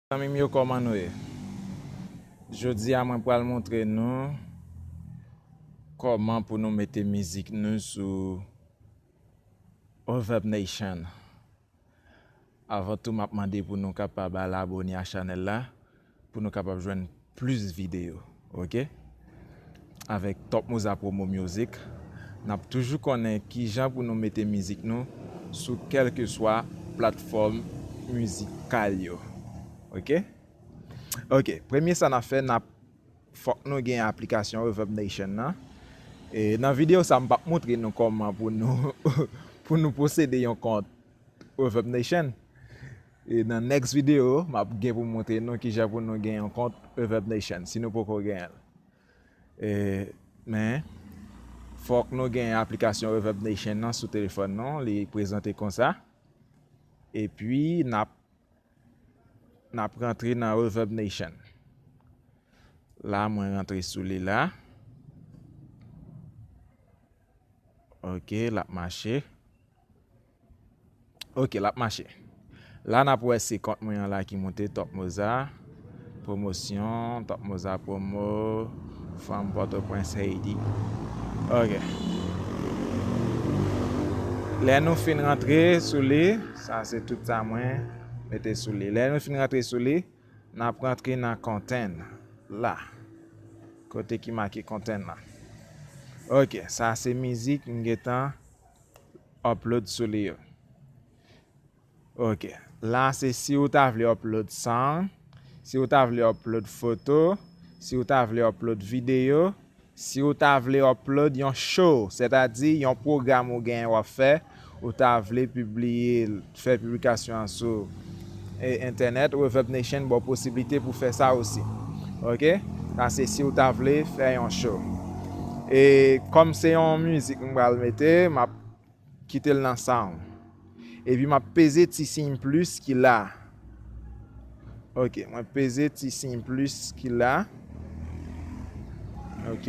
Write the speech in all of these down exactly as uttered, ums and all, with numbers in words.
Zanmi m yo, kòman nou ye? Jodi a, mwen pral montre nou kòman pou nou mete mizik nou sou Reverb Nation. Avan tou, m ap mande pou nou kapab al abòne a chanèl la, pou nou kapab jwenn plis videyo, oke? Avèk Top Moza Promo Music, n ap toujou konnen kijan pou nou mete mizik nou sou kèlkeswa platfòm mizikal yo, oke? Oke, premye sa n ap fè, n ap, fòk nou gen aplikasyon Reverb Nation nan. E nan videyo sa, m p ap montre nou kòman pou nou, pou nou posede yon kont Reverb Nation. E nan next video, m ap gen pou montre nou kijan pou nou gen yon kont Reverb Nation, si nou poko genyen l. E, men, fòk nou gen aplikasyon Reverb Nation nan sou telefòn nou, li prezante konsa. Epi, n ap, n ap rantre nan Reverb Nation. La, mwen rantre sou li la. Ok, l ap mache. Ok, l ap mache. La, n ap wè se kont mwen an la ki moute, Top Moza, pwomosyon, Top Moza Promo, fanm Pòtoprens, Haiti. Ok. Lè nou fin rantre sou li, sa se tout sa mwen mete sou li. Lè nou fin rantre sou li, n ap rantre nan content la. Kote ki make content la. Ok, sa se mizik m gentan upload sou li yo. Ok, la se si ou ta vle upload sound, si ou ta vle upload foto, si ou ta vle upload videyo, si ou ta vle upload yon show, sètadi yon pwogram ou genyen w ap fè, ou ta vle pibliye l, fè piblikasyon an sou, e, entènèt, Reverb Nation ba w posiblite pou fè sa osi. Ok? Sa se si ou ta vle fè yon show. E kòm se yon mizik m pral mete, m ap kite l nan sound. Epi m ap peze ti siy plis ki la. Ok, mwen peze ti siy plis ki la. Ok.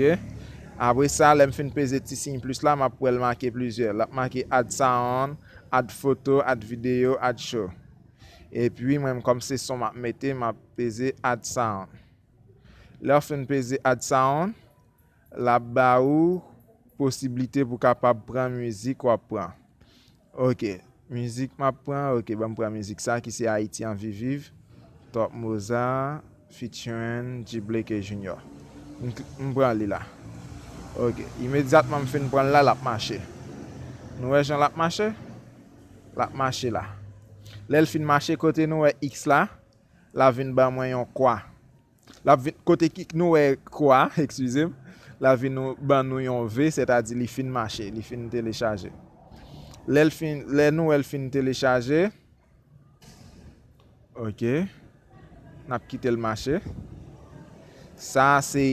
Apre sa, lè m fin peze ti siy plis la, m ap wè l make plizyè. L ap make add sound, add foto, add videyo, add show. Epi mwen, kòm se son m ap mete, m ap peze add sound. Lè w fin peze add sound, l ap ba ou posiblite pou kapab pran mizik w ap pran. Ok, mizik m ap pran, ok, ban m pran mizik sa ki se Ayiti Anvi Viv, Top Moza, featuring G Blake Junior. M, m pran li la. Ok, imedyatman m fin pran l la, l ap mache. Nou wè jan l ap mache? L ap mache la. Lè l fin mache, kote nou wè X la, l ap vin ban mwen yon kwa. L ap vin, kote ki nou wè kwa, eskize m, l ap vin nou, ban nou yon V, sètadi li fin mache, li fin telechaje. Lè l fin, lè nou wè l fin telechaje, ok, n ap kite l mache. Sa se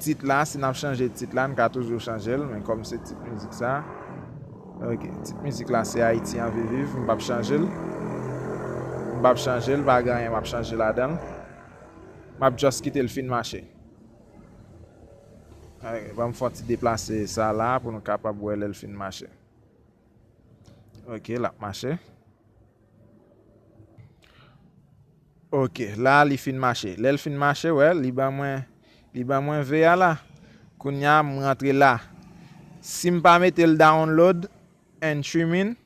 tit la, si n ap chanje tit la, n ka toujou chanje l, men kòm se tit mizik sa, ok, tit mizik la se Ayiti Anvi Viv, m p ap chanje l. M p ap chanje l, pa gen anyen m ap chanje ladan l. M ap just kite l fin mache. Alright, ban m fè yon ti deplase sa la pou nou kapab wè lè l fin mache. Ok, l ap mache. Ok, la li fin mache. Lè l fin mache, wè, li ban mwen, li ban mwen V a la. Kounye a, m rantre la. Si m pa mete l download and streaming,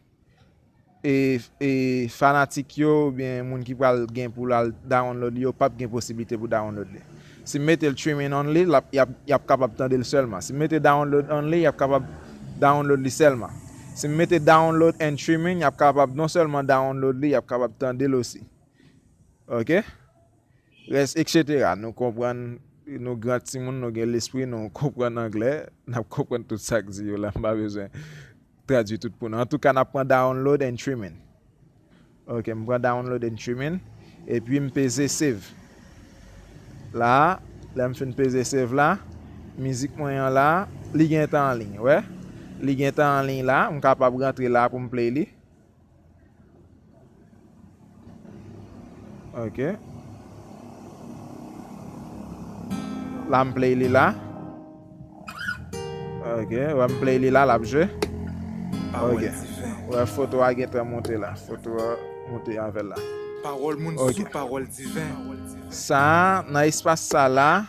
e, e fanatik yo oubyen moun ki pral gen pou l al download li, yo p ap gen posiblite pou download li. Si m mete l streaming only, l ap, y ap, y ap kapab tande l sèlman. Si m mete download only, y ap kapab download li sèlman. Si m mete download and streaming, y ap kapab non sèlman download li, y ap kapab tande l osi. Ok? Rès, et cetera. Nou konprann, nou gran timoun, nou gen lespri, nou konprann anglè, n ap konprann tout sa k di yo la, m pa bezwen tradui tout pou nou. Antouka, n ap pran download and streaming. Ok, m pran download and streaming, epi m peze save. La, lè m fin peze save la, mizik mwen an la, li gentan an liy, wè? Li gentan an liy la, m kapab rantre la pou m play li. Ok. La m play li la. Ok, wè m play li la, l ap jwe. Ok. Wè foto a gentan monte la. Foto a monte avè l la. Pawòl moun sou pawòl diven. Sa a, nan espas sa la,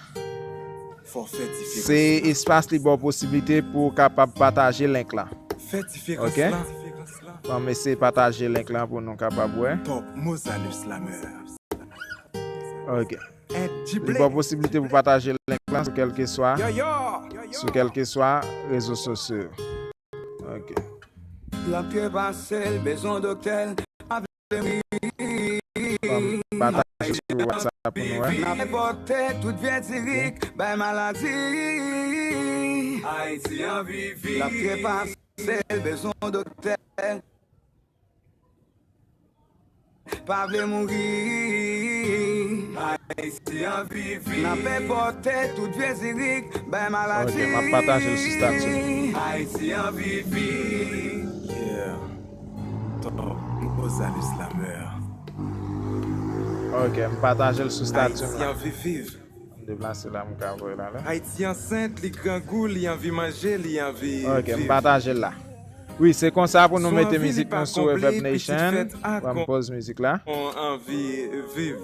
se espas li ba w posiblite pou w kapab pataje link la. Fè diferans la. Ban m eseye pataje link la pou nou kapab wè. Top Mozalus Lameur. Ok. Li ba w posiblite pou pataje link la sou kèlkeswa, sou kèlkeswa rezo sosyo yo. Ok. L ap trepase l, bezwen doktè l, pa vle mouri. Ban m pataje sou WhatsApp pou nou wè. N ap enpòte tout vye dirik, bay maladi. Ayiti an vivi. L ap trepase l, bezwen doktè. Pa vle mouri. Ayiti an vivi. N ap enpòte tout vye zirik, bay maladi. Ok, m ap pataje l sou stati. Ayiti an vivi. Yeah. Top Mozalus Lameur. Ok, m pataje l sou stati. Ayiti an vivi. M deplase la, m ka voye l ale. Ayiti ansent, li grangou, li anvi manje, li anvi viv. Ok, m pataje l la. Wi, se konsa pou nou mete mizik nou sou Reverb Nation. Ban m poz mizik la. Anvi viv.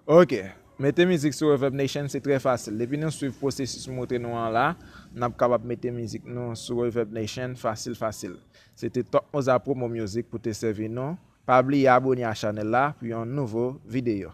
Ok, mete mizik sou Reverb Nation, se trè fasil. Depi nou swiv pwosesis m montre nou an la, n ap kapab mete mizik nou sou Reverb Nation fasil, fasil. Se te Top Moza Promo Music pou te sèvi nou. Pa bliye abone a chanèl la pou yon nouvo videyo.